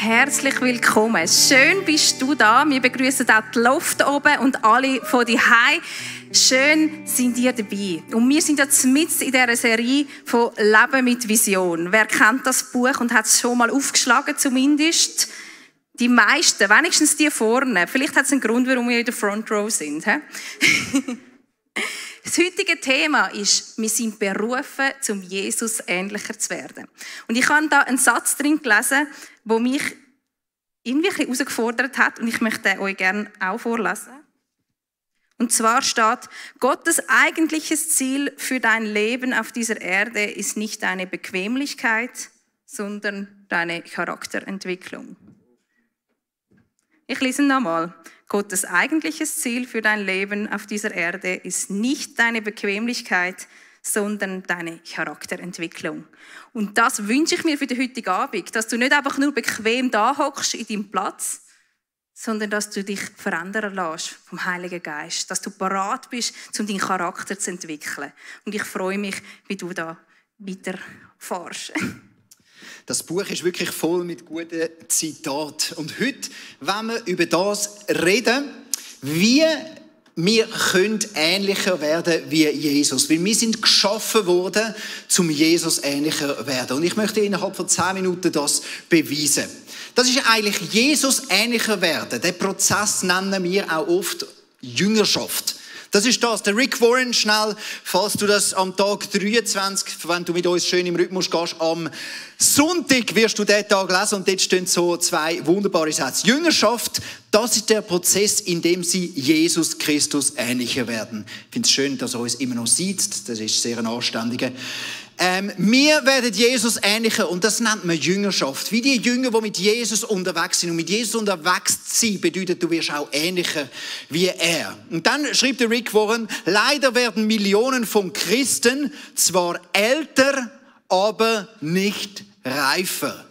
Herzlich willkommen. Schön bist du da. Wir begrüßen auch die Loft oben und alle von daheim. Schön sind ihr dabei. Und wir sind jetzt mitten in dieser Serie von Leben mit Vision. Wer kennt das Buch und hat es schon mal aufgeschlagen zumindest? Die meisten, wenigstens die vorne. Vielleicht hat es einen Grund, warum wir in der Front Row sind. Das heutige Thema ist, wir sind berufen, zum Jesus ähnlicher zu werden. Und ich habe da einen Satz drin gelesen, der mich irgendwie ein bisschen herausgefordert hat und ich möchte den euch gerne auch vorlesen. Und zwar steht, Gottes eigentliches Ziel für dein Leben auf dieser Erde ist nicht deine Bequemlichkeit, sondern deine Charakterentwicklung. Ich lese nochmal. Gottes eigentliches Ziel für dein Leben auf dieser Erde ist nicht deine Bequemlichkeit, sondern deine Charakterentwicklung. Und das wünsche ich mir für den heutigen Abend, dass du nicht einfach nur bequem da hockst in deinem Platz, sondern dass du dich verändern lässt vom Heiligen Geist, dass du bereit bist, um deinen Charakter zu entwickeln. Und ich freue mich, wie du da weiterfährst. Das Buch ist wirklich voll mit guten Zitaten. Und heute wollen wir über das reden, wie wir können ähnlicher werden wie Jesus. Weil wir sind geschaffen worden, zum Jesus ähnlicher werden. Und ich möchte innerhalb von 10 Minuten das beweisen. Das ist eigentlich Jesus ähnlicher werden. Den Prozess nennen wir auch oft Jüngerschaft. Das ist das. Der Rick Warren, schnell, falls du das am Tag 23, wenn du mit uns schön im Rhythmus gehst, am Sonntag wirst du diesen Tag lesen und dort stehen so 2 wunderbare Sätze. Jüngerschaft, das ist der Prozess, in dem sie Jesus Christus ähnlicher werden. Ich finde es schön, dass er uns immer noch sieht. Das ist sehr ein anständiger. Wir werden Jesus ähnlicher und das nennt man Jüngerschaft. Wie die Jünger, die mit Jesus unterwegs sind. Und mit Jesus unterwegs sein bedeutet, du wirst auch ähnlicher wie er. Und dann schreibt der Rick Warren, leider werden Millionen von Christen zwar älter, aber nicht reifer.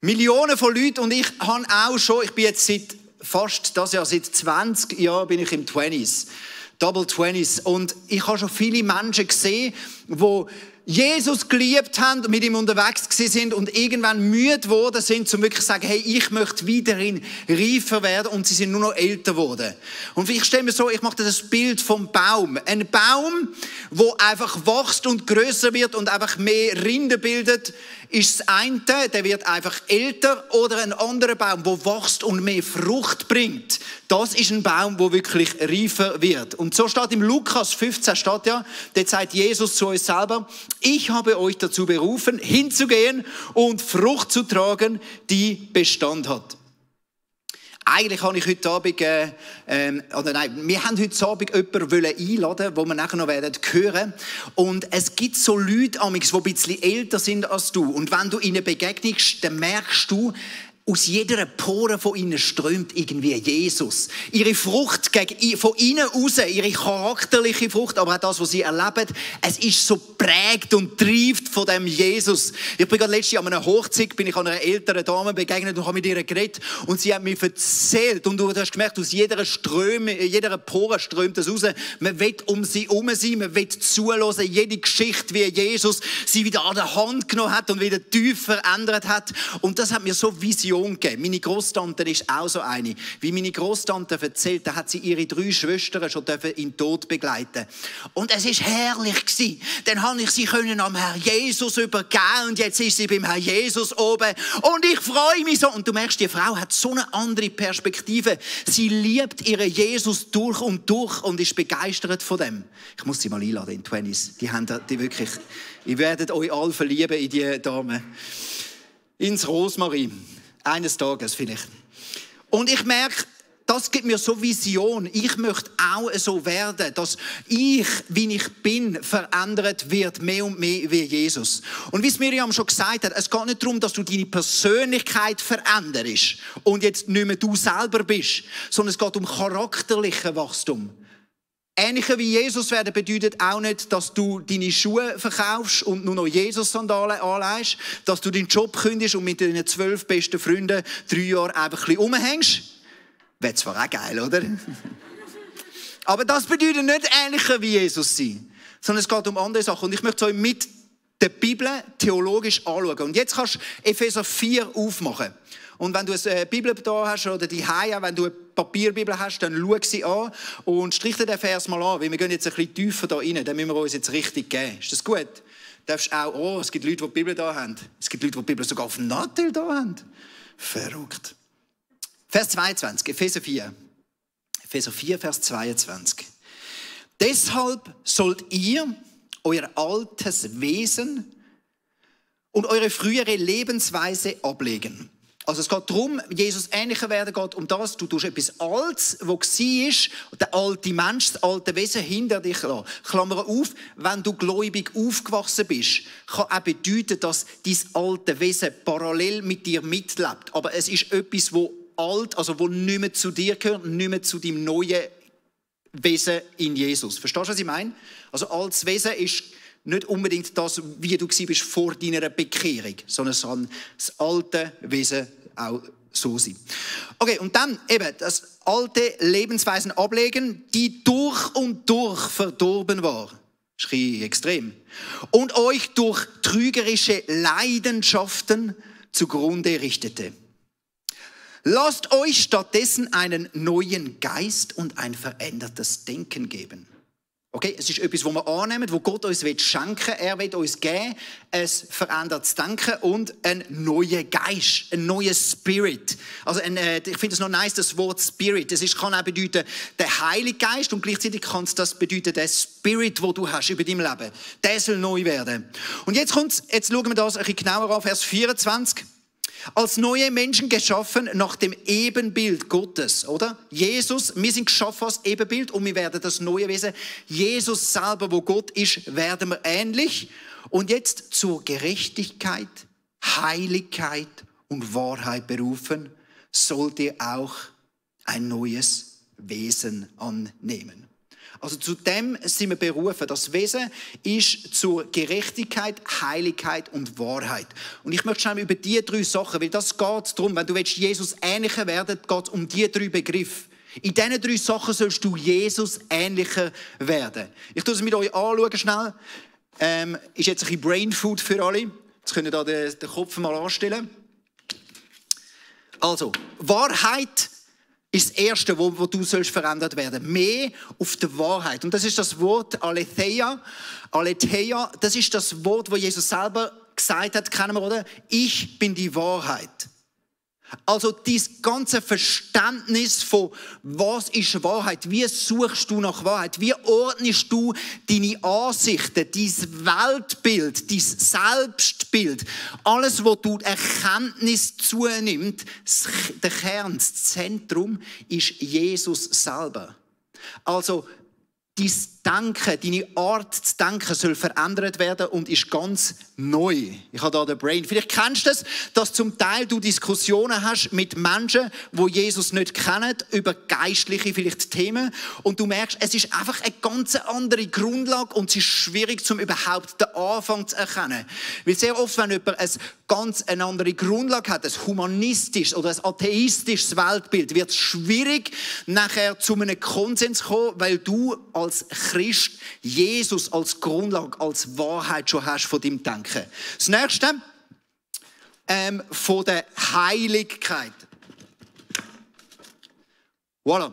Millionen von Leuten und ich habe auch schon, ich bin jetzt seit 20 Jahren bin ich im 20s. Double 20s. Und ich habe schon viele Menschen gesehen, die Jesus geliebt haben und mit ihm unterwegs sind und irgendwann müde geworden sind, um wirklich zu sagen, hey, ich möchte weiterhin reifer werden und sie sind nur noch älter geworden. Und ich stelle mir so, ich mache das Bild vom Baum. Ein Baum, der einfach wächst und grösser wird und einfach mehr Rinde bildet, ist das eine, der wird einfach älter, oder ein anderer Baum, der wächst und mehr Frucht bringt. Das ist ein Baum, der wirklich reifer wird. Und so steht im Lukas 15, steht ja, dort sagt Jesus zu uns selber, ich habe euch dazu berufen, hinzugehen und Frucht zu tragen, die Bestand hat. Eigentlich habe ich heute Abend, wir haben heute Abend jemanden einladen, den wir nachher noch hören werden. Und es gibt so Leute, die ein bisschen älter sind als du. Und wenn du ihnen begegnest, dann merkst du, aus jeder Pore von ihnen strömt irgendwie Jesus. Ihre Frucht von innen raus, ihre charakterliche Frucht, aber auch das, was sie erleben, es ist so prägt und trieft von dem Jesus. Ich bin gerade letztes Jahr an einer Hochzeit, bin ich an einer älteren Dame begegnet und habe mit ihr geredet und sie hat mir erzählt und du hast gemerkt, aus jeder Pore strömt es raus. Man will um sie herum sein, man will zuhören, jede Geschichte, wie Jesus sie wieder an der Hand genommen hat und wieder tief verändert hat. Und das hat mir so Vision gegeben. Meine Großtante ist auch so eine. Wie meine Großtante erzählt, da hat sie ihre 3 Schwestern schon in den Tod begleiten. Und es ist herrlich gewesen. Dann habe ich sie am Herrn Jesus übergeben und jetzt ist sie beim Herrn Jesus oben. Und ich freue mich so. Und du merkst, die Frau hat so eine andere Perspektive. Sie liebt ihren Jesus durch und ist begeistert von dem. Ich muss sie mal einladen in 20s. Die wirklich, ihr werdet euch alle verlieben in die Dame. Ins Rosmarin. Eines Tages vielleicht. Und ich merke, das gibt mir so Vision. Ich möchte auch so werden, dass ich, wie ich bin, verändert wird, mehr und mehr wie Jesus. Und wie es Miriam schon gesagt hat, es geht nicht darum, dass du deine Persönlichkeit veränderst und jetzt nicht mehr du selber bist, sondern es geht um charakterliches Wachstum. Ähnlicher wie Jesus werden bedeutet auch nicht, dass du deine Schuhe verkaufst und nur noch Jesus-Sandalen anlegst, dass du deinen Job kündigst und mit deinen 12 besten Freunden 3 Jahre einfach ein bisschen rumhängst. Wäre zwar auch geil, oder? Aber das bedeutet nicht ähnlicher wie Jesus sein, sondern es geht um andere Sachen. Und ich möchte es euch der Bibel theologisch anschauen. Und jetzt kannst du Epheser 4 aufmachen. Und wenn du eine Bibel da hast oder die Haie, wenn du eine Papierbibel hast, dann schau sie an und strich dir den Vers mal an, weil wir gehen jetzt ein bisschen tiefer da rein, dann müssen wir uns jetzt richtig geben. Ist das gut? Du darfst auch, es gibt Leute, die die Bibel da haben. Es gibt Leute, die die Bibel sogar auf dem Nattel da haben. Verrückt. Vers 22, Epheser 4. Epheser 4, Vers 22. Deshalb sollt ihr euer altes Wesen und eure frühere Lebensweise ablegen. Also es geht darum, Jesus ähnlicher werden geht um das, du tust etwas Altes, was war, der alte Mensch, das alte Wesen hinter dich lassen. Klammer auf, wenn du gläubig aufgewachsen bist, kann auch bedeuten, dass dein alte Wesen parallel mit dir mitlebt. Aber es ist etwas, wo alt, also wo nicht mehr zu dir gehört, nicht mehr zu deinem neuen Wesen in Jesus. Verstehst du, was ich meine? Also altes Wesen ist nicht unbedingt das, wie du bist vor deiner Bekehrung, sondern es kann das alte Wesen auch so sein. Okay, und dann eben das alte Lebensweisen ablegen, die durch und durch verdorben war. Das ist extrem. Und euch durch trügerische Leidenschaften zugrunde richtete. Lasst euch stattdessen einen neuen Geist und ein verändertes Denken geben. Okay, es ist etwas, das wir annehmen, wo Gott uns schenken will. Er will uns geben, ein verändertes Denken und einen neuen Geist, einen neuen Spirit. Also ich finde es noch nice, das Wort Spirit. Es kann auch bedeuten, der Heilige Geist und gleichzeitig kann es das bedeuten, der Spirit, den du hast über dein Leben. Der soll neu werden. Und jetzt schauen wir das ein bisschen genauer an, Vers 24. Als neue Menschen geschaffen nach dem Ebenbild Gottes, oder? Jesus, wir sind geschaffen als Ebenbild und wir werden das neue Wesen. Jesus selber, wo Gott ist, werden wir ähnlich. Und jetzt zur Gerechtigkeit, Heiligkeit und Wahrheit berufen, sollt ihr auch ein neues Wesen annehmen. Also zu dem sind wir berufen. Das Wesen ist zur Gerechtigkeit, Heiligkeit und Wahrheit. Und ich möchte schnell über diese 3 Sachen, weil das geht darum, wenn du Jesus ähnlicher werden willst, geht es um diese 3 Begriffe. In diesen 3 Sachen sollst du Jesus ähnlicher werden. Ich tue es mit euch anschauen schnell. Ist jetzt ein bisschen Brainfood für alle. Jetzt könnt ihr da den Kopf mal anstellen. Also, Wahrheit ist das Erste, wo du verändert werden sollst. Mehr auf die Wahrheit. Und das ist das Wort Aletheia. Aletheia, das ist das Wort, das Jesus selber gesagt hat, kennen wir, oder? Ich bin die Wahrheit. Also dieses ganze Verständnis von, was ist Wahrheit? Wie suchst du nach Wahrheit? Wie ordnest du deine Ansichten, dein Weltbild, dein Selbstbild? Alles, was du Erkenntnis zunimmt, der Kern, das Zentrum, ist Jesus selber. Also dein Denken, deine Art zu denken soll verändert werden und ist ganz neu. Ich habe da den Brain. Vielleicht kennst du es, dass zum Teil du Diskussionen hast mit Menschen, die Jesus nicht kennen, über geistliche vielleicht Themen. Und du merkst, es ist einfach eine ganz andere Grundlage und es ist schwierig, um überhaupt den Anfang zu erkennen. Weil sehr oft, wenn jemand eine andere Grundlage hat, ein humanistisches oder ein atheistisches Weltbild, wird es schwierig, nachher zu einem Konsens zu kommen, weil du als Christ Jesus als Grundlage, als Wahrheit schon hast von deinem Denken. Das Nächste, von der Heiligkeit. Voilà.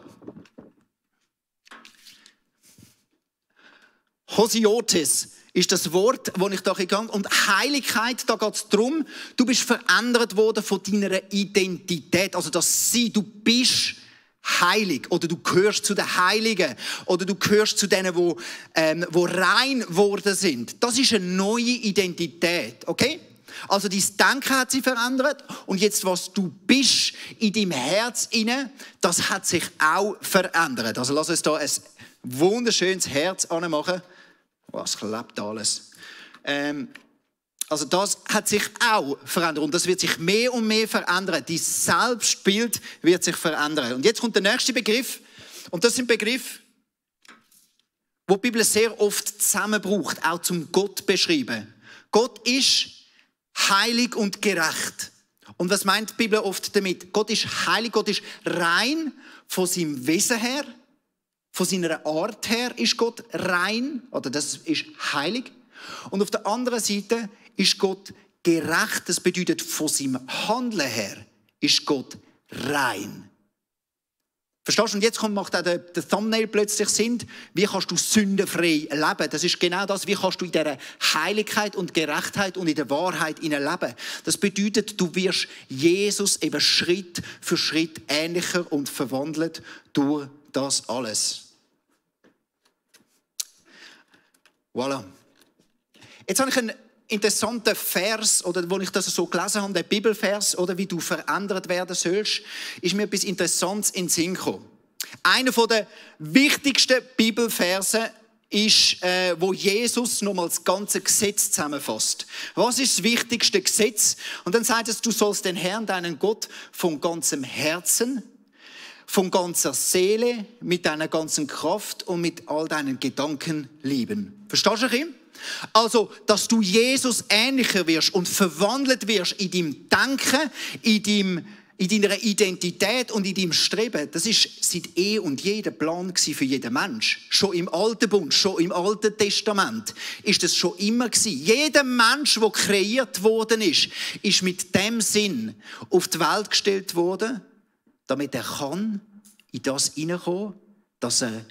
Hosiotes ist das Wort, das ich da gegangen bin. Und Heiligkeit, da geht es darum, du bist verändert worden von deiner Identität. Also das Sein, du bist heilig oder du gehörst zu den Heiligen oder du gehörst zu denen, wo rein geworden sind. Das ist eine neue Identität, okay? Also dein Denken hat sich verändert und jetzt, was du bist in deinem Herz inne, das hat sich auch verändert. Also lass uns da ein wunderschönes Herz anmachen. Was klebt alles? Also das hat sich auch verändert und das wird sich mehr und mehr verändern. Dein Selbstbild wird sich verändern. Und jetzt kommt der nächste Begriff und das sind Begriffe, wo die Bibel sehr oft zusammen braucht, auch zum Gott beschreiben. Gott ist heilig und gerecht. Und was meint die Bibel oft damit? Gott ist heilig, Gott ist rein von seinem Wesen her, von seiner Art her ist Gott rein, oder das ist heilig. Und auf der anderen Seite ist Gott gerecht. Das bedeutet, von seinem Handeln her ist Gott rein. Verstehst du? Und jetzt macht auch der Thumbnail plötzlich Sinn. Wie kannst du sündenfrei leben? Das ist genau das. Wie kannst du in dieser Heiligkeit und Gerechtheit und in der Wahrheit leben? Das bedeutet, du wirst Jesus eben Schritt für Schritt ähnlicher und verwandelt durch das alles. Voilà. Jetzt habe ich einen interessanten Vers, oder wo ich das so gelesen habe, der Bibelvers, oder wie du verändert werden sollst, ist mir etwas Interessantes in den Sinn gekommen. Einer der wichtigsten Bibelverse ist, wo Jesus nochmal das ganze Gesetz zusammenfasst. Was ist das wichtigste Gesetz? Und dann sagt es, du sollst den Herrn, deinen Gott, von ganzem Herzen, von ganzer Seele, mit deiner ganzen Kraft und mit all deinen Gedanken lieben. Verstehst du, Kim? Also, dass du Jesus ähnlicher wirst und verwandelt wirst in deinem Denken, in deiner Identität und in deinem Streben, das ist seit und je der Plan für jeden Mensch. Schon im Alten Bund, schon im Alten Testament ist das schon immer gewesen. Jeder Mensch, der kreiert worden ist mit dem Sinn auf die Welt gestellt worden, damit er kann in das hineinkommen, dass er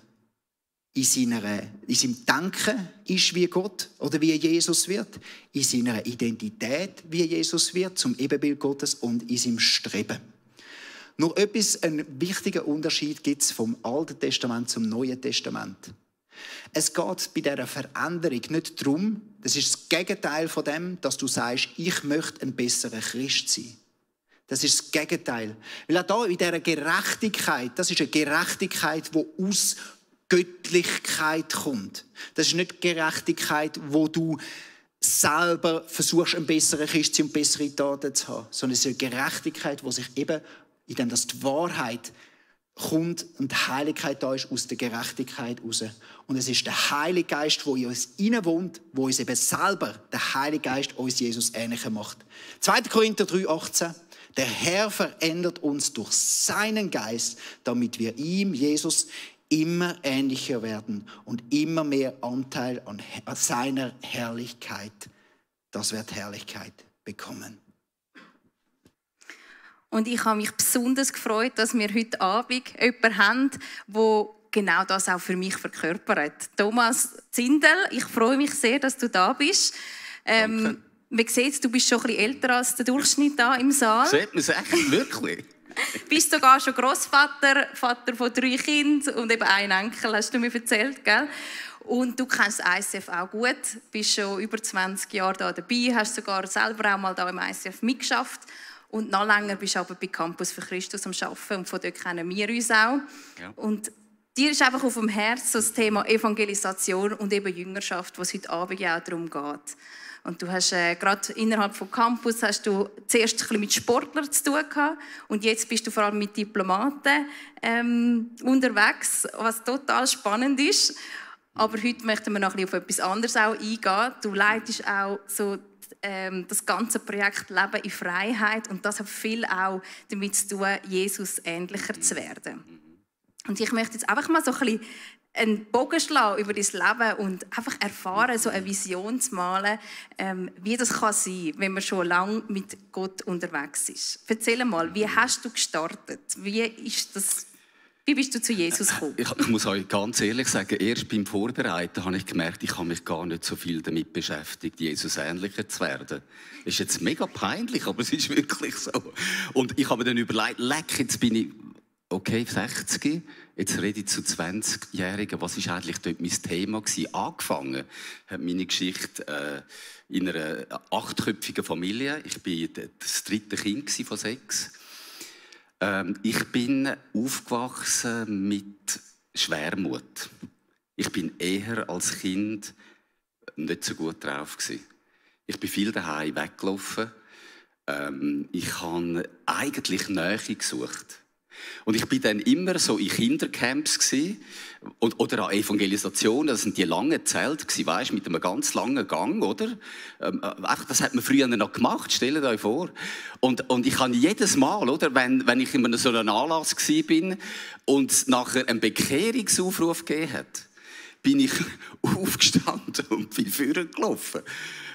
in seinem Denken ist wie Gott oder wie Jesus wird, in seiner Identität wie Jesus wird, zum Ebenbild Gottes und in seinem Streben. Nur einen wichtigen Unterschied gibt es vom Alten Testament zum Neuen Testament. Es geht bei dieser Veränderung nicht darum, das ist das Gegenteil von dem, dass du sagst, ich möchte ein besserer Christ sein. Das ist das Gegenteil. Weil auch hier in dieser Gerechtigkeit, das ist eine Gerechtigkeit, die aus Göttlichkeit kommt. Das ist nicht Gerechtigkeit, wo du selber versuchst, einen besseren Christ zu sein und bessere Taten zu haben, sondern es ist eine Gerechtigkeit, die sich eben, indem das die Wahrheit kommt und die Heiligkeit da ist, aus der Gerechtigkeit raus. Und es ist der Heilige Geist, der in uns wohnt, der uns eben selber, der Heilige Geist, uns Jesus ähnlicher macht. 2. Korinther 3,18. Der Herr verändert uns durch seinen Geist, damit wir ihm, Jesus, immer ähnlicher werden und immer mehr Anteil an seiner Herrlichkeit, das wird Herrlichkeit bekommen. Und ich habe mich besonders gefreut, dass wir heute Abend jemanden haben, der genau das auch für mich verkörpert. Thomas Zindel, ich freue mich sehr, dass du da bist. Man sieht, du bist schon ein bisschen älter als der Durchschnitt hier im Saal. Sieht man es echt wirklich? Du bist sogar schon Grossvater, Vater von 3 Kindern und eben einen Enkel, hast du mir erzählt, gell? Und du kennst ICF auch gut, bist schon über 20 Jahre da dabei, hast sogar selber auch mal da im ICF mitgeschafft und noch länger bist du aber bei Campus für Christus am Arbeiten und von dort kennen wir uns auch. Ja. Und dir ist einfach auf dem Herzen so das Thema Evangelisation und eben Jüngerschaft, was heute Abend ja auch darum geht. Und du hast gerade innerhalb vom Campus hast du zuerst ein bisschen mit Sportlern zu tun gehabt und jetzt bist du vor allem mit Diplomaten unterwegs, was total spannend ist. Aber heute möchten wir noch ein bisschen auf etwas anderes auch eingehen. Du leitest auch so das ganze Projekt Leben in Freiheit und das hat viel auch damit zu tun, Jesus ähnlicher zu werden. Und ich möchte jetzt einfach mal so ein bisschen einen Bogen schlagen über dein Leben und einfach erfahren, so eine Vision zu malen, wie das kann sein, wenn man schon lange mit Gott unterwegs ist. Erzähl mal, wie hast du gestartet? Wie bist du zu Jesus gekommen? Ich muss euch ganz ehrlich sagen, erst beim Vorbereiten habe ich gemerkt, ich habe mich gar nicht so viel damit beschäftigt, Jesus ähnlicher zu werden. Das ist jetzt mega peinlich, aber es ist wirklich so. Und ich habe mir dann überlegt, jetzt bin ich 60, jetzt rede ich zu 20-Jährigen. Was war eigentlich dort mein Thema gewesen? Angefangen hat meine Geschichte in einer 8-köpfigen Familie. Ich war das 3. Kind von 6. Ich bin aufgewachsen mit Schwermut. Ich bin eher als Kind nicht so gut drauf gewesen. Ich bin viel daheim weggelaufen. Ich habe eigentlich Nähe gesucht. Und ich bin dann immer so in Kindercamps gsi oder an Evangelisationen. Das sind die langen Zelte gsi, weißt, mit einem ganz langen Gang, oder? Das hat man früher noch gemacht. Stellt euch vor. Und ich habe jedes Mal, oder, wenn ich in so einem Anlass gsi bin und nachher einen Bekehrungsaufruf gegeben hat, bin ich aufgestanden und bin vorgelaufen.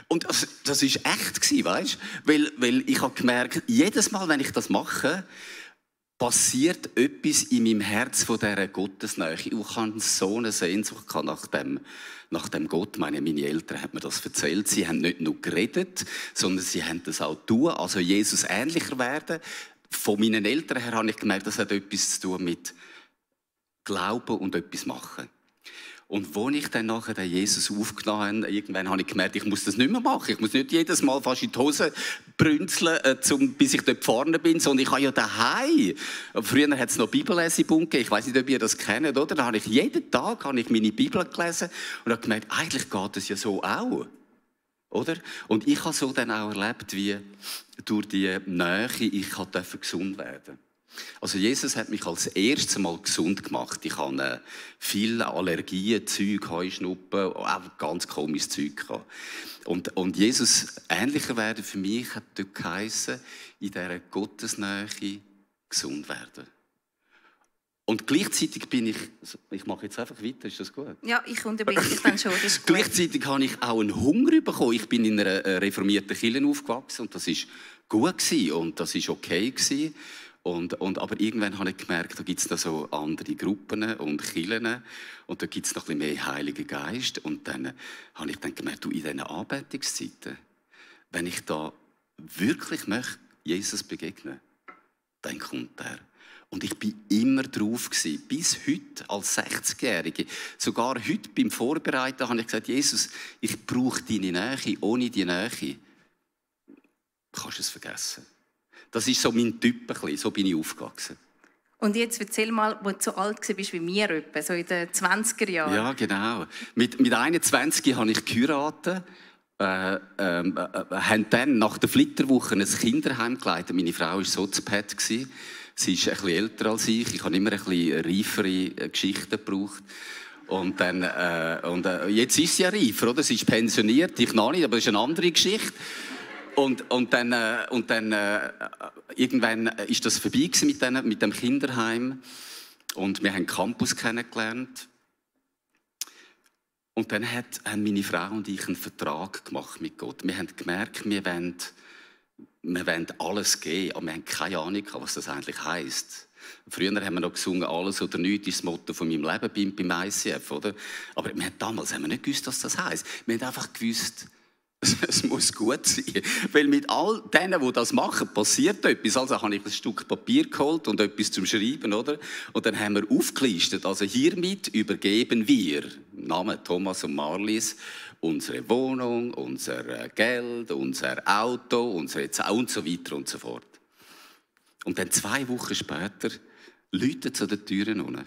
Und das war echt, weißt du? Weil ich habe gemerkt, jedes Mal, wenn ich das mache, passiert etwas in meinem Herz von dieser Gottesnähe. Ich hatte so eine Sehnsucht nach dem Gott. Meine Eltern haben mir das erzählt. Sie haben nicht nur geredet, sondern sie haben das auch getan. Also Jesus ähnlicher werden. Von meinen Eltern her habe ich gemerkt, das hat etwas zu tun mit Glauben und etwas machen. Und als ich dann nachher den Jesus aufgenommen habe, irgendwann habe ich gemerkt, ich muss das nicht mehr machen. Ich muss nicht jedes Mal fast in die Hose brünzeln, bis ich dort vorne bin, sondern ich habe ja daheim. Früher hat es noch Bibellesebund gegeben. Ich weiss nicht, ob ihr das kennt, oder? Da habe ich jeden Tag meine Bibel gelesen und habe gemerkt, eigentlich geht es ja so auch. Oder? Und ich habe so dann auch erlebt, wie durch die Nähe ich durfte gesund werden. Also Jesus hat mich als erstes Mal gesund gemacht. Ich hatte viele Allergien, Zeug, Heuschnuppen, auch ganz komisches Zeug gehabt. Und Jesus ähnlicher werden für mich hat dort geheissen, in dieser Gottesnähe gesund werden. Und gleichzeitig bin ich mache jetzt einfach weiter, ist das gut? Ja, ich unterbreche dich dann schon, das ist gut. Gleichzeitig habe ich auch einen Hunger bekommen. Ich bin in einer reformierten Kirche aufgewachsen und das war gut und das war okay. Aber irgendwann habe ich gemerkt, da gibt es da so andere Gruppen und Kirchen und da gibt es noch ein bisschen mehr Heiligen Geist. Und dann habe ich dann gemerkt, in diesen Anbetungszeiten, wenn ich da wirklich möchte, Jesus begegnen, dann kommt er. Und ich bin immer drauf gewesen, bis heute als 60-Jährige. Sogar heute beim Vorbereiten habe ich gesagt, Jesus, ich brauche deine Nähe. Ohne die Nähe kannst du es vergessen. Das ist so mein Typ, so bin ich aufgewachsen. Und jetzt erzähl mal, als du so alt warst wie mir, etwa, so in den 20er Jahren. Ja, genau. Mit 21 habe ich geheiratet. Haben dann nach der Flitterwoche ein Kinderheim geleitet. Meine Frau war so zu Bett. Sie ist ein bisschen älter als ich. Ich habe immer ein bisschen reifere Geschichten gebraucht. Und jetzt ist sie ja reifer, oder? Sie ist pensioniert, ich noch nicht, aber das ist eine andere Geschichte. Und dann irgendwann ist das vorbei mit dem Kinderheim. Und wir haben den Campus kennengelernt. Und dann haben meine Frau und ich einen Vertrag gemacht mit Gott. Wir haben gemerkt, wir wollen alles geben, aber wir haben keine Ahnung, was das eigentlich heisst. Früher haben wir noch gesungen, alles oder nichts ist das Motto von meinem Leben beim ICF, oder? Aber damals haben wir nicht gewusst, was das heisst. Wir haben einfach gewusst, es muss gut sein. Weil mit all denen, die das machen, passiert etwas. Also habe ich ein Stück Papier geholt und etwas zum Schreiben, oder? Und dann haben wir aufgelistet, also hiermit übergeben wir, Name Thomas und Marlies, unsere Wohnung, unser Geld, unser Auto, unsere Zeit und so weiter und so fort. Und dann 2 Wochen später läutet es an den Türen unten.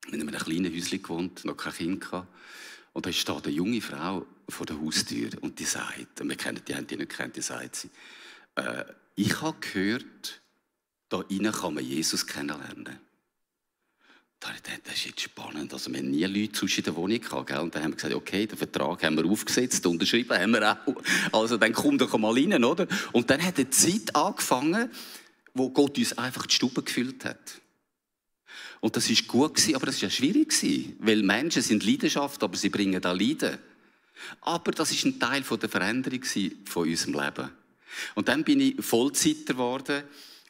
Wir haben in einem kleinen Häuschen gewohnt, noch kein Kind gehabt. Und da steht eine junge Frau vor der Haustür und die sagt, und wir kennen die, haben die nicht kennt, die sagt sie, ich habe gehört, da innen kann man Jesus kennenlernen. Da habe ich gedacht, das ist jetzt spannend. Also wir haben nie Leute sonst in der Wohnung gehabt, gell? Und dann haben wir gesagt, okay, den Vertrag haben wir aufgesetzt, unterschrieben haben wir auch. Also dann komm doch mal rein, oder? Und dann hat eine Zeit angefangen, wo Gott uns einfach die Stube gefüllt hat. Und das war gut, aber das war schwierig, weil Menschen sind Leidenschaft, aber sie bringen auch Leiden. Aber das war ein Teil der Veränderung von unserem Leben. Und dann bin ich Vollzeiter geworden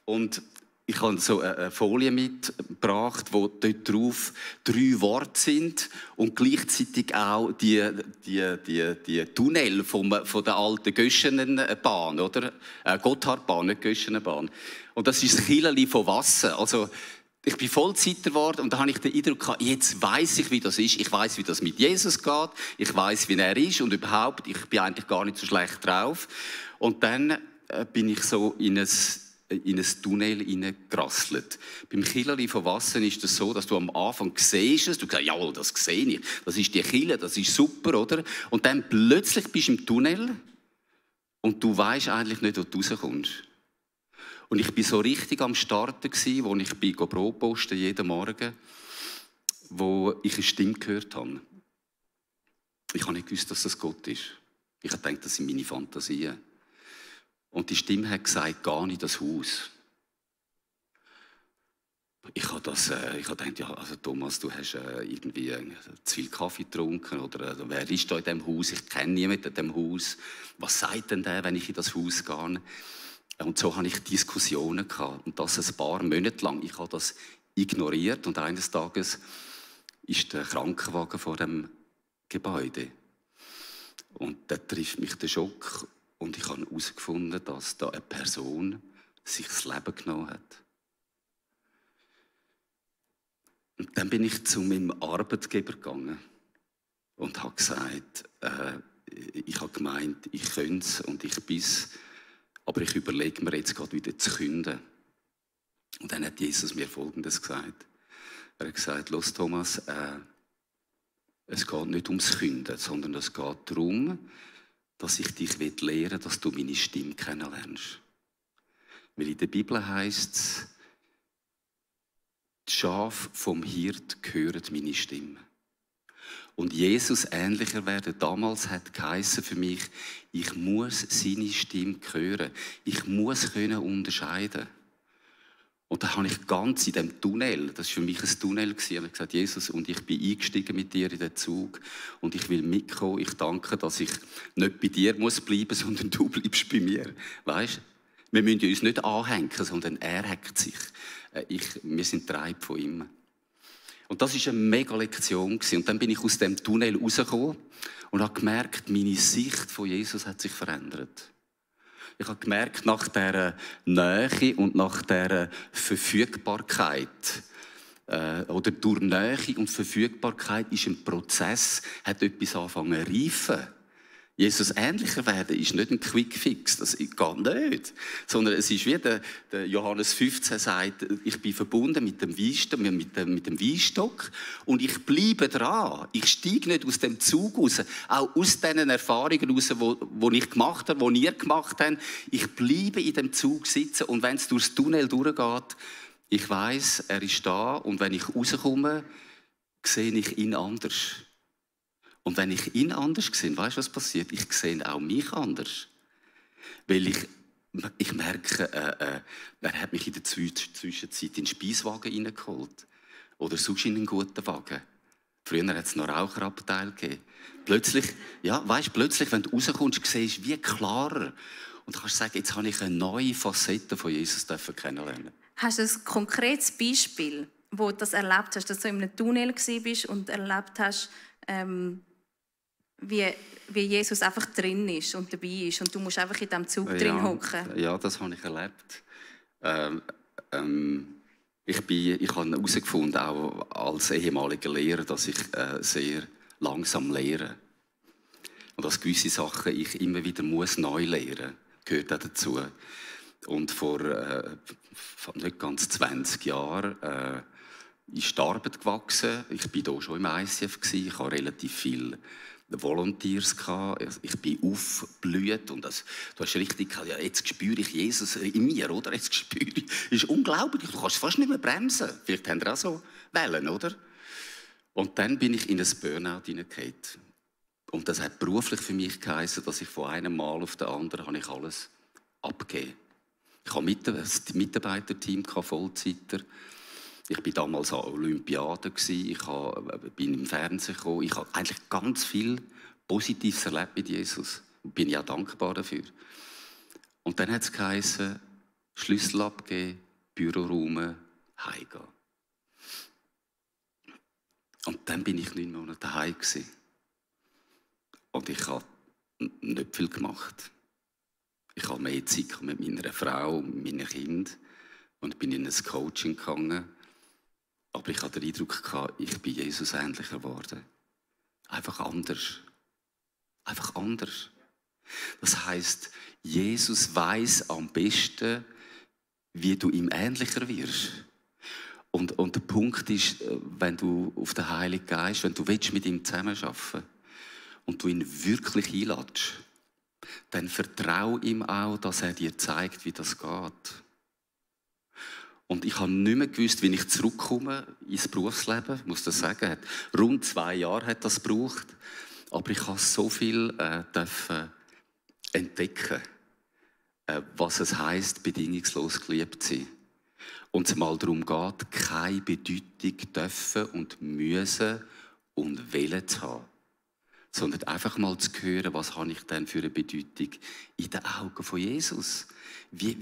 und ich habe so eine Folie mitgebracht, wo dort drauf 3 Worte sind und gleichzeitig auch die Tunnel von der alten Göschenenbahn, oder? Gotthardbahn, nicht Göschenenbahn. Und das ist das Chileli von Wasser. Also, ich bin Vollzeiter geworden und da habe ich den Eindruck gehabt, jetzt weiss ich, wie das ist. Ich weiss, wie das mit Jesus geht. Ich weiss, wie er ist und überhaupt, ich bin eigentlich gar nicht so schlecht drauf. Und dann bin ich so in ein Tunnel hineingerasselt. Beim Chileli von Wasser ist es so, dass du am Anfang siehst, du sagst, jawohl, das sehe ich. Das ist die Chile, das ist super, oder? Und dann plötzlich bist du im Tunnel und du weisst eigentlich nicht, wo du rauskommst. Und ich war so richtig am Starten, wo ich Brot posten jeden Morgen, wo ich eine Stimme gehört habe. Ich habe nicht gewusst, dass das Gott ist. Ich habe gedacht, das sind meine Fantasien. Und die Stimme hat gesagt, geh in das Haus. Ich habe gedacht, ja, also Thomas, du hast irgendwie zu viel Kaffee getrunken oder wer ist da in diesem Haus? Ich kenne niemanden in diesem Haus. Was sagt denn der, wenn ich in das Haus gehe? Und so hatte ich Diskussionen gehabt. Und das ein paar Monate lang. Ich habe das ignoriert und eines Tages ist der Krankenwagen vor dem Gebäude. Und da trifft mich der Schock und ich habe herausgefunden, dass da eine Person sich das Leben genommen hat. Und dann bin ich zu meinem Arbeitgeber gegangen und habe gesagt, ich habe gemeint, ich könnte es und ich bin es, aber ich überlege mir jetzt gerade wieder zu künden. Und dann hat Jesus mir Folgendes gesagt. Er hat gesagt, los Thomas, es geht nicht ums Künden, sondern es geht darum, dass ich dich lehren will, dass du meine Stimme kennenlernst. Weil in der Bibel heisst es, die Schafe vom Hirt hören meine Stimme. Und Jesus ähnlicher werden damals hat geheissen für mich, ich muss seine Stimme hören. Ich muss können unterscheiden. Und da habe ich ganz in dem Tunnel, das war für mich ein Tunnel, und ich habe gesagt, Jesus, und ich bin eingestiegen mit dir in den Zug und ich will mitkommen. Ich danke, dass ich nicht bei dir muss bleiben, sondern du bleibst bei mir. Weißt? Wir müssen uns nicht anhängen, sondern er hängt sich. Wir sind Treib von ihm. Und das war eine mega Lektion. Und dann bin ich aus dem Tunnel rausgekommen und habe gemerkt, meine Sicht von Jesus hat sich verändert. Ich habe gemerkt, nach dieser Nähe und nach dieser Verfügbarkeit, oder durch Nähe und Verfügbarkeit ist ein Prozess, hat etwas angefangen zu reifen. Jesus ähnlicher werden ist nicht ein Quickfix, das geht nicht. Sondern es ist wie der Johannes 15 sagt, ich bin verbunden mit dem Weinstock und ich bleibe dran. Ich steige nicht aus dem Zug raus, auch aus diesen Erfahrungen raus, die ich gemacht habe, die ihr gemacht habt. Ich bleibe in dem Zug sitzen und wenn es durchs Tunnel durchgeht, ich weiss, er ist da und wenn ich rauskomme, sehe ich ihn anders. Und wenn ich ihn anders sehe, weißt du, was passiert? Ich sehe auch mich anders. Weil ich merke, er hat mich in der Zwischenzeit in den Speiswagen reingeholt. Oder sonst in einen guten Wagen. Früher hat es noch Raucherabteil gegeben. Plötzlich, wenn du rauskommst, siehst du wie klarer. Und du kannst sagen, jetzt habe ich eine neue Facette von Jesus kennenlernen. Hast du ein konkretes Beispiel, wo du das erlebt hast, dass du in einem Tunnel warst und erlebt hast, wie Jesus einfach drin ist und dabei ist und du musst einfach in diesem Zug drin hocken? Ja, das habe ich erlebt. Ich habe herausgefunden, auch als ehemaliger Lehrer, dass ich sehr langsam lehre. Und dass gewisse Sachen ich immer wieder neu lernen muss, gehört auch dazu. Und vor nicht ganz 20 Jahren ist die Arbeit gewachsen. Ich war hier schon im ICF, ich habe relativ viel Volunteers gehabt. Ich bin aufgeblüht und du hast richtig gesagt, ja, jetzt spüre ich Jesus in mir, oder? Jetzt spüre ich. Das ist unglaublich, du kannst fast nicht mehr bremsen. Vielleicht haben wir auch so Wellen, oder? Und dann bin ich in ein Burnout hineingefallen. Und das hat beruflich für mich geheißen, dass ich von einem Mal auf den anderen habe ich alles abgegeben. Ich habe ein Mitarbeiterteam, Vollzeiter. Ich war damals an Olympiaden, ich bin im Fernsehen gekommen. Ich habe eigentlich ganz viel Positives erlebt mit Jesus. Und bin ja dankbar dafür. Und dann hat es geheißen, Schlüssel abgeben, Büro räumen, heimgehen. Und dann bin ich 9 Monate daheim gewesen. Und ich habe nicht viel gemacht. Ich habe mehr Zeit mit meiner Frau, mit meinen Kindern und bin in ein Coaching gegangen. Aber ich hatte den Eindruck, ich bin Jesus ähnlicher geworden. Einfach anders. Einfach anders. Das heisst, Jesus weiss am besten, wie du ihm ähnlicher wirst. Und der Punkt ist, wenn du auf den Heiligen Geist, wenn du mit ihm zusammenarbeiten willst und du ihn wirklich einlädst, dann vertrau ihm auch, dass er dir zeigt, wie das geht. Und ich habe nicht mehr gewusst, wie ich zurückkomme ins Berufsleben. Ich muss das sagen, rund 2 Jahre hat das gebraucht. Aber ich habe so viel entdecken, was es heisst, bedingungslos geliebt zu sein. Und es mal darum geht, keine Bedeutung dürfen und müssen und wollen zu haben. Sondern einfach mal zu hören, was habe ich denn für eine Bedeutung in den Augen von Jesus? Wie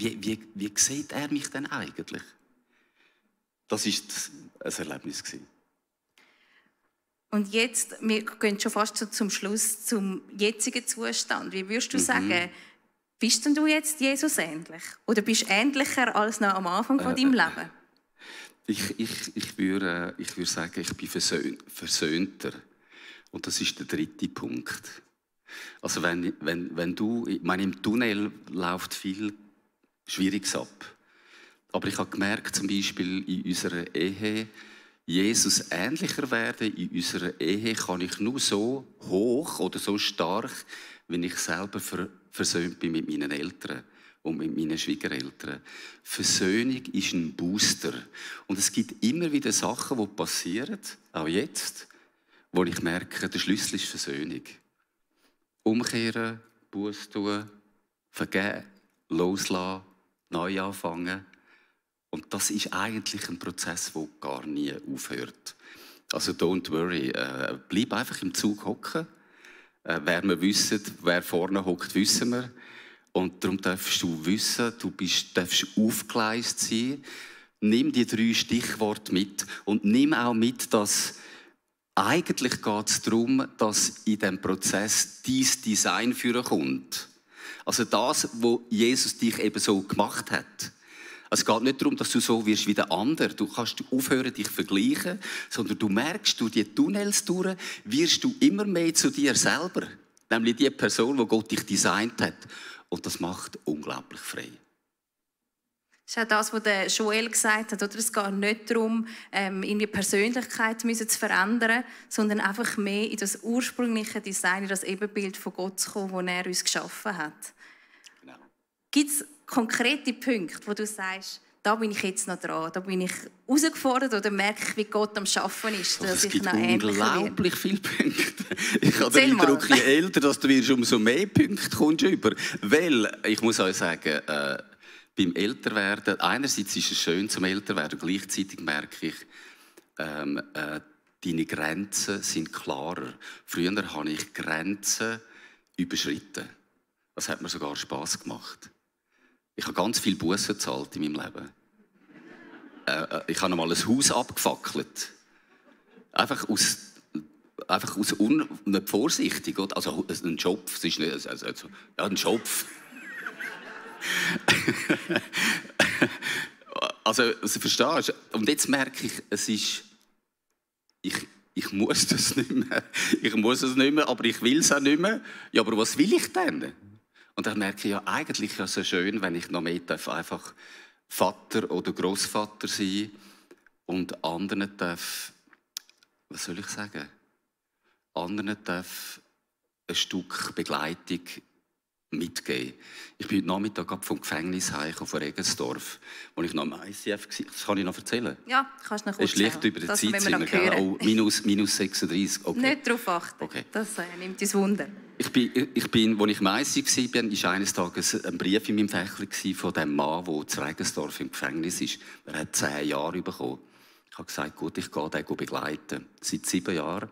sieht er mich denn eigentlich? Das war ein Erlebnis. Und jetzt, wir gehen schon fast zum Schluss, zum jetzigen Zustand. Wie würdest du sagen, bist denn du jetzt Jesus ähnlich? Oder bist du ähnlicher als noch am Anfang von deinem Leben? Ich würde sagen, ich bin versöhnter. Und das ist der dritte Punkt. Also wenn du, ich meine, im Tunnel läuft viel Schwieriges ab. Aber ich habe gemerkt, zum Beispiel in unserer Ehe, Jesus ähnlicher werden in unserer Ehe kann ich nur so hoch oder so stark, wenn ich selber versöhnt bin mit meinen Eltern und mit meinen Schwiegereltern. Versöhnung ist ein Booster. Und es gibt immer wieder Sachen, die passieren, auch jetzt, wo ich merke, der Schlüssel ist Versöhnung. Umkehren, Buße tun, vergeben, loslassen, neu anfangen. Und das ist eigentlich ein Prozess, der gar nie aufhört. Also don't worry, bleib einfach im Zug hocken. Wer wir wissen, wer vorne hockt, wissen wir. Und darum darfst du wissen, darfst aufgeleistet sein. Nimm die 3 Stichworte mit und nimm auch mit, dass eigentlich geht es darum, dass in diesem Prozess dein Design kommt. Also das, was Jesus dich eben so gemacht hat. Es geht nicht darum, dass du so wirst wie der andere. Du kannst aufhören, dich zu vergleichen, sondern du merkst, durch die Tunnels durch wirst du immer mehr zu dir selber. Nämlich die Person, die Gott dich designt hat. Und das macht unglaublich frei. Das ist auch das, was der Joel gesagt hat. Oder? Es geht nicht darum, irgendwie Persönlichkeit zu verändern, sondern einfach mehr in das ursprüngliche Design, in das Ebenbild von Gott zu kommen, das er uns geschaffen hat. Genau. Gibt es konkrete Punkte, wo du sagst, da bin ich jetzt noch dran, da bin ich herausgefordert oder merke ich, wie Gott am Arbeiten ist, dass ich noch ähnlicher werde? Es gibt unglaublich viele Punkte. Ich habe den Eindruck, je älter dass du wirst, umso mehr Punkte kommst du über. Weil, ich muss euch sagen, beim Älterwerden, einerseits ist es schön zum Älterwerden, gleichzeitig merke ich, deine Grenzen sind klarer. Früher habe ich Grenzen überschritten. Das hat mir sogar Spass gemacht. Ich habe ganz viel Bussen gezahlt in meinem Leben. Ich habe einmal ein Haus abgefackelt. Einfach aus nicht vorsichtig. Oder? Also ein Schopf, es ist nicht, also, ja, ein Schopf. Also verstehst du? Und jetzt merke ich, es ist, ich muss das nicht mehr. Ich muss es nicht mehr, aber ich will es auch nicht mehr. Ja, aber was will ich denn? Und dann merke ich ja, eigentlich ist es so schön, wenn ich noch mehr einfach Vater oder Großvater sein und anderen darf, was soll ich sagen? Anderen darf ein Stück Begleitung mitgeben. Ich bin heute Nachmittag vom Gefängnis heimgekommen, von Regensdorf, wo ich noch am ICF war. Das kann ich noch erzählen. Ja, kannst du noch kurz sagen. Es ist leicht über die Zeit. Oh, minus 36. Okay. Nicht darauf achten. Okay. Das nimmt uns Wunder. Als ich im ICF war, war eines Tages ein Brief in meinem Fächlein von dem Mann, der zu Regensdorf im Gefängnis ist. Er hat 10 Jahre bekommen. Ich habe gesagt, gut, ich gehe den begleiten. Seit 7 Jahren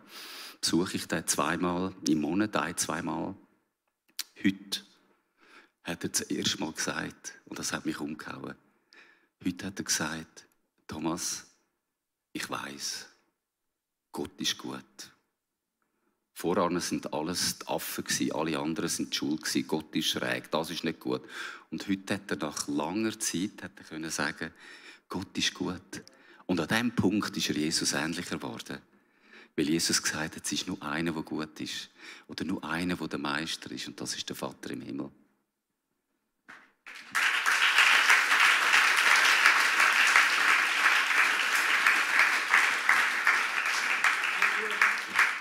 besuche ich den 2-mal im Monat, 1-2-mal. Heute hat er das erste Mal gesagt, und das hat mich umgehauen. Heute hat er gesagt, Thomas, ich weiss, Gott ist gut. Voran sind alles die Affen, alle anderen sind die Schuld, Gott ist schräg, das ist nicht gut. Und heute hat er nach langer Zeit können sagen, Gott ist gut. Und an diesem Punkt ist er Jesus ähnlicher geworden. Weil Jesus gesagt hat, es ist nur einer, der gut ist. Oder nur einer, der der Meister ist. Und das ist der Vater im Himmel.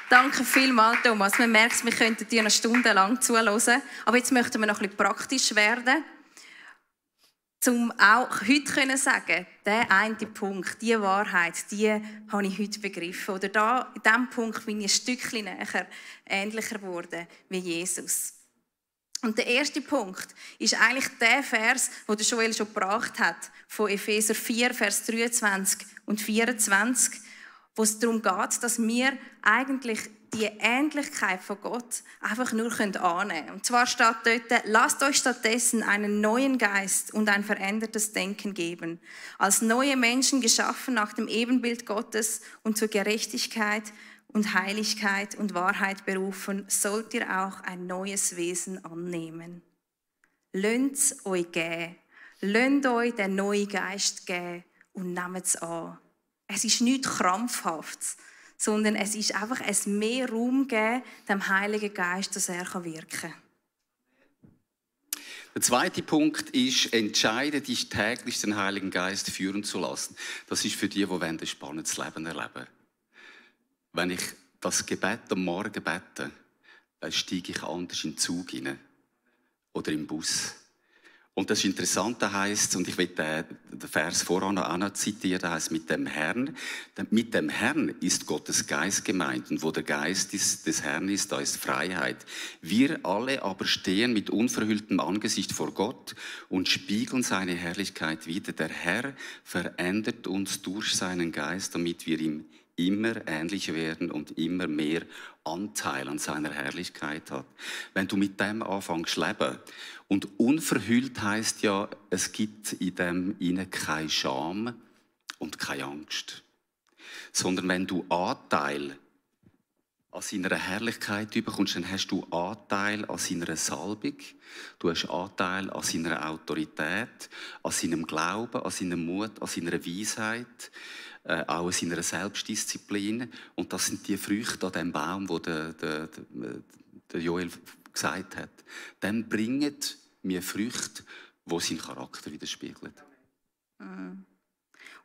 Danke vielmals, Thomas. Man merkt, wir könnten dir noch stundenlang zuhören. Aber jetzt möchten wir noch ein bisschen praktisch werden. Um auch heute zu sagen, der eine Punkt, die Wahrheit, die habe ich heute begriffen. Oder da, in diesem Punkt bin ich ein Stückchen näher, ähnlicher geworden wie Jesus. Und der erste Punkt ist eigentlich der Vers, den der Joel schon gebracht hat, von Epheser 4, Vers 23 und 24, wo es darum geht, dass wir eigentlich die Ähnlichkeit von Gott einfach nur annehmen können. Und zwar steht dort, lasst euch stattdessen einen neuen Geist und ein verändertes Denken geben. Als neue Menschen geschaffen nach dem Ebenbild Gottes und zur Gerechtigkeit und Heiligkeit und Wahrheit berufen, sollt ihr auch ein neues Wesen annehmen. Lasst euch geben. Lasst euch den neuen Geist geben und nehmt es an. Es ist nichts Krampfhaftes, sondern es ist einfach ein mehr Raum geben, dem Heiligen Geist, dass er wirken kann. Der zweite Punkt ist, entscheide dich täglich, den Heiligen Geist führen zu lassen. Das ist für die ein spannendes Leben erleben. Wenn ich das Gebet am Morgen bete, dann steige ich anders in den Zug hinein oder im Bus. Und das ist interessant, da heisst, und ich will den Vers voran auch noch zitieren, da heisst, mit dem Herrn ist Gottes Geist gemeint. Und wo der Geist des Herrn ist, da ist Freiheit. Wir alle aber stehen mit unverhülltem Angesicht vor Gott und spiegeln seine Herrlichkeit wider. Der Herr verändert uns durch seinen Geist, damit wir ihm immer ähnlicher werden und immer mehr Anteil an seiner Herrlichkeit hat. Wenn du mit dem anfängst zu leben, und unverhüllt heisst ja, es gibt in dem innen keine Scham und keine Angst. Sondern wenn du Anteil an seiner Herrlichkeit bekommst, dann hast du Anteil an seiner Salbung, du hast Anteil an seiner Autorität, an seinem Glauben, an seinem Mut, an seiner Weisheit, auch an seiner Selbstdisziplin. Und das sind die Früchte an dem Baum, wo der Joel gesagt hat. Dann bringen mir Früchte, die seinen Charakter widerspiegeln.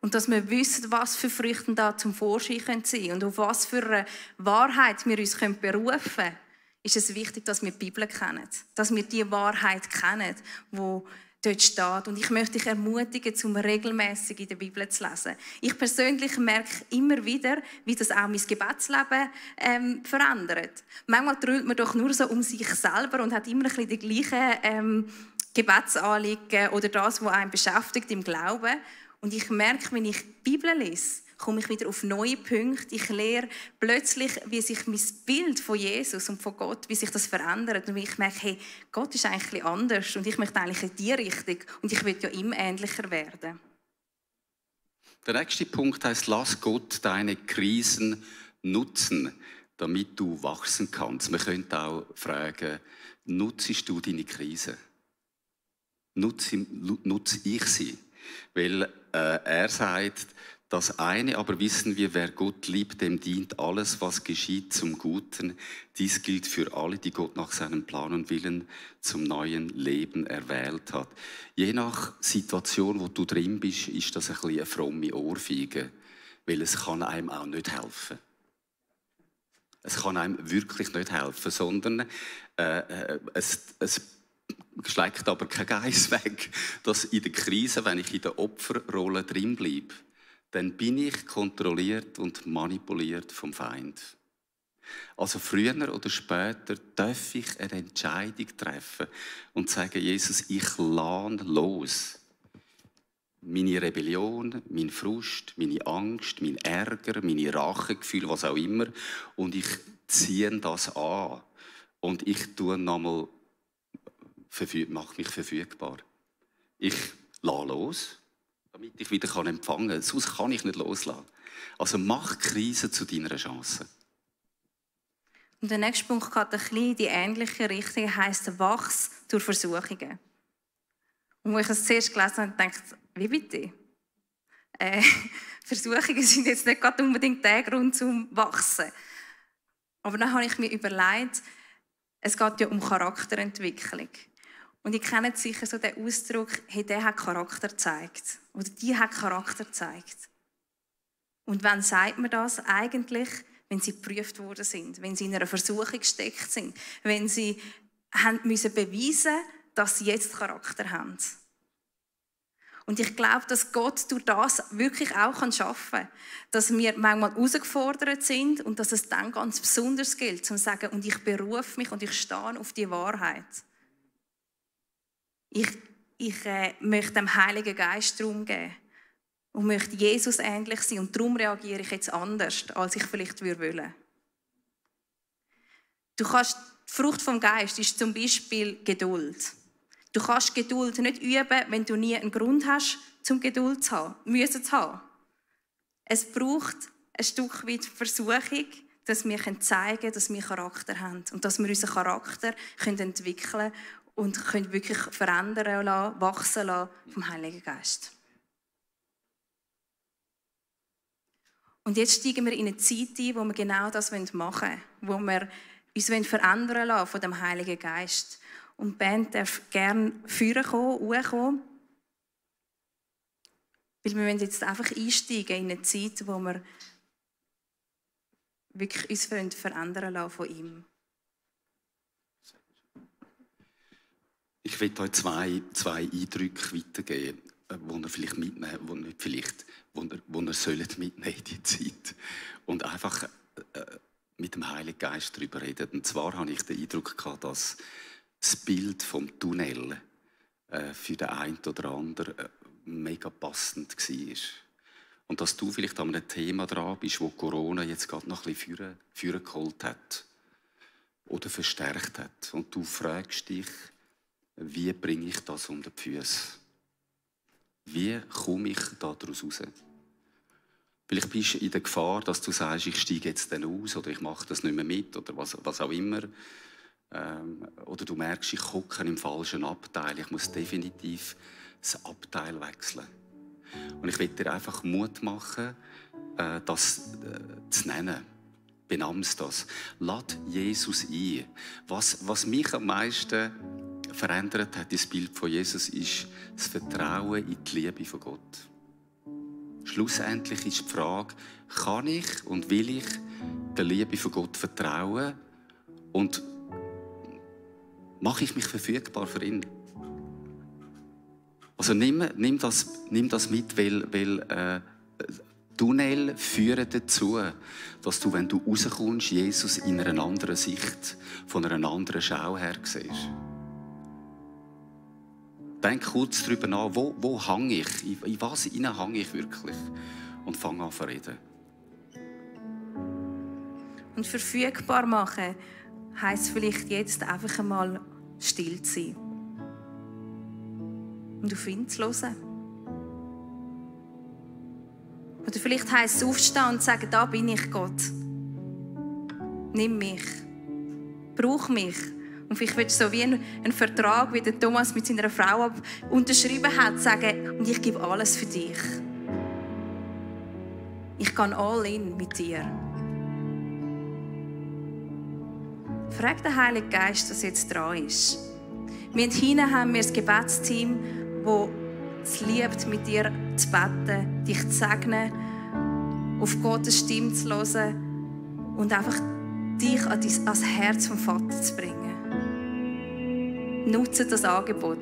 Und dass wir wissen, was für Früchte da zum Vorschein sein können und auf was für eine Wahrheit wir uns berufen können, ist es wichtig, dass wir die Bibel kennen. Dass wir die Wahrheit kennen, die dort steht. Und ich möchte dich ermutigen, um regelmäßig in der Bibel zu lesen. Ich persönlich merke immer wieder, wie das auch mein Gebetsleben verändert. Manchmal trüllt man doch nur so um sich selber und hat immer ein bisschen die gleichen Gebetsanliegen oder das, was einen beschäftigt im Glauben. Und ich merke, wenn ich die Bibel lese, komme ich wieder auf neue Punkte. Ich lerne plötzlich, wie sich mein Bild von Jesus und von Gott, wie sich das verändert. Und ich merke, hey, Gott ist eigentlich ein bisschen anders und ich möchte eigentlich in die Richtung und ich will ja ihm ähnlicher werden. Der nächste Punkt heißt, lass Gott deine Krisen nutzen, damit du wachsen kannst. Man könnte auch fragen, nutzt du deine Krise? Nutze ich sie? Weil er sagt, das eine aber wissen wir, wer Gott liebt, dem dient alles, was geschieht, zum Guten. Dies gilt für alle, die Gott nach seinem Plan und Willen zum neuen Leben erwählt hat. Je nach Situation, wo du drin bist, ist das ein bisschen eine fromme Ohrfeige, weil es kann einem auch nicht helfen. Es kann einem wirklich nicht helfen, sondern es schlägt aber kein Geist weg, dass in der Krise, wenn ich in der Opferrolle drin bleibe, dann bin ich kontrolliert und manipuliert vom Feind. Also früher oder später darf ich eine Entscheidung treffen und sagen, Jesus, ich lasse los. Meine Rebellion, mein Frust, meine Angst, mein Ärger, meine Rachegefühle, was auch immer. Und ich ziehe das an. Und ich tue nochmal, mache mich verfügbar. Ich lasse los, damit ich wieder empfangen kann. Sonst kann ich nicht loslassen. Also mach Krise zu deiner Chance. Und der nächste Punkt geht ein bisschen in die ähnliche Richtung, heisst wachs durch Versuchungen. Und als ich es zuerst gelesen habe, dachte ich, wie bitte? Versuchungen sind jetzt nicht gerade unbedingt der Grund zum Wachsen. Aber dann habe ich mir überlegt, es geht ja um Charakterentwicklung. Und ihr kennt sicher so den Ausdruck, hey, der hat Charakter gezeigt. Oder die hat Charakter gezeigt. Und wann sagt man das? Eigentlich, wenn sie geprüft worden sind, wenn sie in einer Versuchung gesteckt sind, wenn sie müssen beweisen, dass sie jetzt Charakter haben. Und ich glaube, dass Gott durch das wirklich auch schaffen kann. Dass wir manchmal herausgefordert sind und dass es dann ganz besonders gilt, zu sagen, und ich berufe mich und ich stehe auf die Wahrheit. Ich möchte dem Heiligen Geist Raum geben und möchte Jesus ähnlich sein. Und darum reagiere ich jetzt anders, als ich vielleicht wollte. Die Frucht vom Geist ist zum Beispiel Geduld. Du kannst Geduld nicht üben, wenn du nie einen Grund hast, um Geduld zu haben. Es braucht ein Stück weit Versuchung, dass wir zeigen können, dass wir Charakter haben und dass wir unseren Charakter entwickeln können und können wirklich verändern lassen, wachsen lassen vom Heiligen Geist. Und jetzt steigen wir in eine Zeit ein, wo wir genau das machen wollen, wo wir uns verändern lassen von dem Heiligen Geist. Und die Band darf gerne hochkommen. Weil wir wollen jetzt einfach einsteigen in eine Zeit, wo wir wirklich uns verändern lassen von ihm. Ich will euch zwei Eindrücke weitergeben, die ihr vielleicht mitnehmen, die ihr sollt mitnehmen in die Zeit. Und einfach mit dem Heiligen Geist darüber reden. Und zwar habe ich den Eindruck gehabt, dass das Bild vom Tunnel für den einen oder anderen mega passend war. Und dass du vielleicht an einem Thema dran bist, wo Corona jetzt gerade noch ein bisschen Führer geholt hat oder verstärkt hat. Und du fragst dich, wie bringe ich das unter die Füße? Wie komme ich daraus raus? Vielleicht bist du in der Gefahr, dass du sagst, ich steige jetzt dann aus oder ich mache das nicht mehr mit oder was auch immer. Oder du merkst, ich hocke im falschen Abteil. Ich muss definitiv das Abteil wechseln. Und ich will dir einfach Mut machen, das zu nennen. Benam's das. Lad Jesus ein. Was mich am meisten verändert hat, das Bild von Jesus, ist das Vertrauen in die Liebe von Gott. Schlussendlich ist die Frage, kann ich und will ich der Liebe von Gott vertrauen und mache ich mich verfügbar für ihn? Also nimm das mit, weil Tunnel führen dazu, dass du, wenn du rauskommst, Jesus in einer anderen Sicht, von einer anderen Schau her siehst. Denk kurz darüber nach, wo hänge ich? In was hänge ich wirklich? Und fang an zu reden. Und verfügbar machen heisst vielleicht jetzt einfach einmal still zu sein. Und auf ihn zu hören. Oder vielleicht heisst es aufstehen und sagen, da bin ich, Gott. Nimm mich. Brauch mich. Und vielleicht willst du so wie einen Vertrag, wie der Thomas mit seiner Frau unterschrieben hat, sagen, und ich gebe alles für dich. Ich gehe all in mit dir. Frag den Heiligen Geist, was jetzt dran ist. Hinten haben wir das Gebetsteam, das es liebt, mit dir zu beten, dich zu segnen, auf Gottes Stimme zu hören und einfach dich an das Herz vom Vater zu bringen. Nutze das Angebot.